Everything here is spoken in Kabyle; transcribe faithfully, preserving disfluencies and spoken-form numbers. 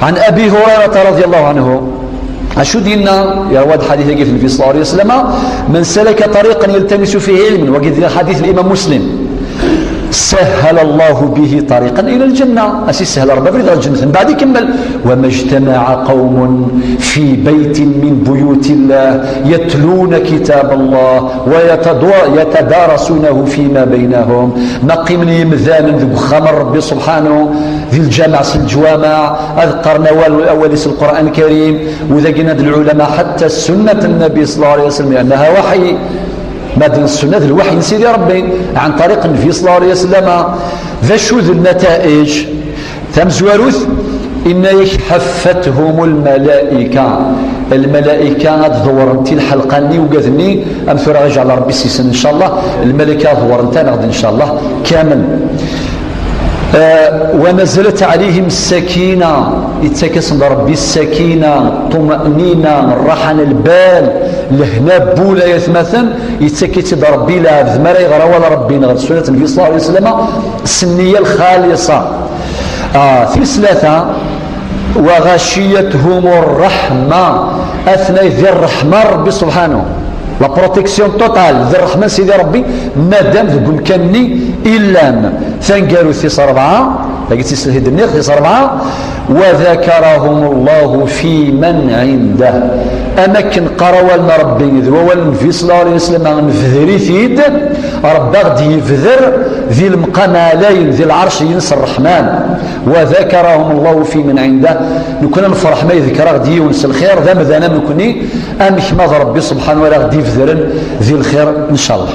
عن أبي هريرة رضي الله عنه. Acu d-yenna? Yerwa-d ḥadit-agi n Nnbi صلى الله عليه وسلم: من سلك طريقا يلتمس فيه علما, wagi d ḥadit n Imam Muslim, سهل الله به طريقا إلى الجنة. As-isehel Ṛebbi abrid ɣer lǧennet. Mbeɛd ikemmel: وما اجتمع قوم في بيت من بيوت الله يتلون كتاب الله ويتدو-، يتدارسونه فيما بينهم. Ma qqimen yimdanen deg uxxam n Ṛebbi سبحانه, di lǧameɛ s leǧwameɛ, ad qqaren awal, awal-is Lqur'an Lkarim, u dagi ad lɛulama حتى سنة النبي صلى الله عليه وسلم لأنها وحي. Ma d ssunna d lwaḥy n Sidi Ṛebbi, عن طريق النبي صلى الله عليه وسلم. D acu d nnataij? Tamezwarut, inna-yak: حفتهم الملائكة. Lmalayka ad ḍewwrent i lḥelqa-nni, ugad-nni, am tura ɣ-ijeɛl Ṛebbi s-isen, ncallah. Lmalayka ad ḍewwrent-aneɣ-d, ncallah, kamel. Eh, ونزلت عليهم السكينة, yettak-asen-d Ṛebbi السكينة, الطمأنينة, الراحة n lbal, lehna n wul, ay atmaten, yettak-itt-id Ṛebbi i lɛebd mi ara iɣer awal Ṛebbi neɣ d ssunat n Nnbi صلى الله عليه وسلم, s nniya lxalisa. Ah, tis tlata, وغشيتهم الرحمة, atnay di ṛṛeḥma n Ṛebbi سبحانه. La protection totale di ṛṛeḥma n Sidi Ṛebbi, madam deg umkan-nni i llan. Taneggarut, tis ṛebɛa, dagi tis tlata i d-nniɣ, tis ṛebɛa: وذكرهم الله في من عنده. Am akken qqar awal n Ṛebbi d wawal n Nnbi صلى الله عليه وسلم, nebder-it-id, Ṛebbi a ɣ-d-yebder di lemqam ɛlayen, di lɛerc-ines Ṛṛeḥman. وذكرهم الله في من عنده. Nekkni ad nefreḥ ma yedker-aɣ-d yiwen s lxir, d amdan am nekkni, amek ma d Ṛebbi سبحانه ara ɣ-d-ibedren di lxir, ncallah.